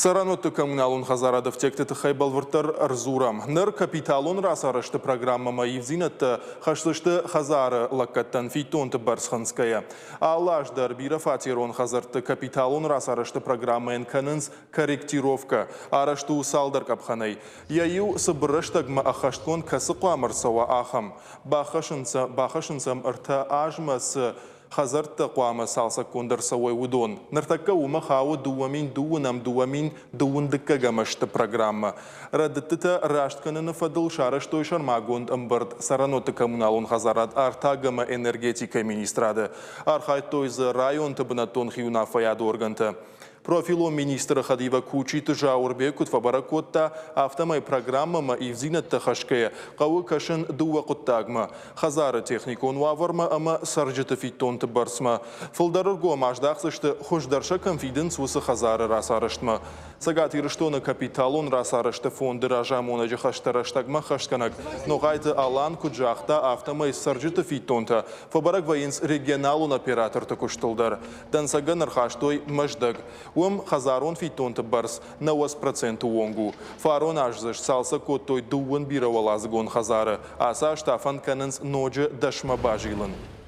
Цӕрӕнуӕтты коммуналон хӕдзарады ӕфтиӕгты тыххӕй бӕлвырддӕр ӕрдзурӕм. Ныр капиталон рацарӕзты программӕмӕ ивддзинӕдтӕ хӕсдзысты хӕдзары лӕггӕдтӕн фиддонты бӕрц хынцгӕйӕ. Алы аз дӕр бирӕфатерон хӕдзӕртты капиталон рацарӕзты программӕйӕн кӕнынц корректировкӕ. Арӕзт у цалдӕр къӕпхӕнӕй. Йӕ иу цыбыр рӕстӕгмӕ ӕххӕстгонд кӕцы хъуамӕ рцӕуа, ахӕм. Бахӕссынц ӕм ӕртӕ азмӕ цы хӕдзӕрттӕ хъуамӕ цалцӕггонд ӕрцӕуой, уыдон. Ныртӕккӕ уымӕ хауы 2020-ӕм 2021 ӕзты программӕ. Рӕдыдтытӕ раст кӕныны фӕдыл сарӕзтой сӕрмагонд ӕмбырд цӕрӕнуӕтты коммуналон хӕдзарад, артаг ӕмӕ энергетикӕйы министрады. Архайдтой дзы районты бынӕттон хиуынаффӕйады органтӕ. Профилон министры хӕдивӕг Кучиты Зауырбег куыд фӕбӕрӕг кодта, афтӕмӕй программӕмӕ ивддзинӕдтӕ хӕсгӕйӕ, хъӕуы кӕсын дыууӕ хъуыддагмӕ – хӕдзары техникон уавӕрмӕ ӕмӕ цӕрджыты фиддонты бӕрцмӕ. Фылдӕр ӕргом аздахдзысты, хуыздӕр сӕ кӕм фидынц, уыцы хӕдзары рацарӕзтмӕ. Цӕгат Ирыстоны капиталон рацарӕзты фонды разамонӕджы хӕстӕ рӕстӕгмӕ ӕххӕстгӕнӕг Ногъайты Алан куыд загъта, афтӕмӕй цӕрджыты фиддонтӕ фӕбӕрӕг вӕййынц регионалон операторты куыстыл дӕр. Дӕнцӕгӕн ӕрхастой Мӕздӕг. Уым хӕдзарон фиддонты бӕрц 90% онг у. Фарон аз дзы сцалцӕг кодтой дыууын бирӕуӕладзыгон хӕдзары, ацы аз та фӕнд кӕнынц ноджы дӕсмӕ базилын.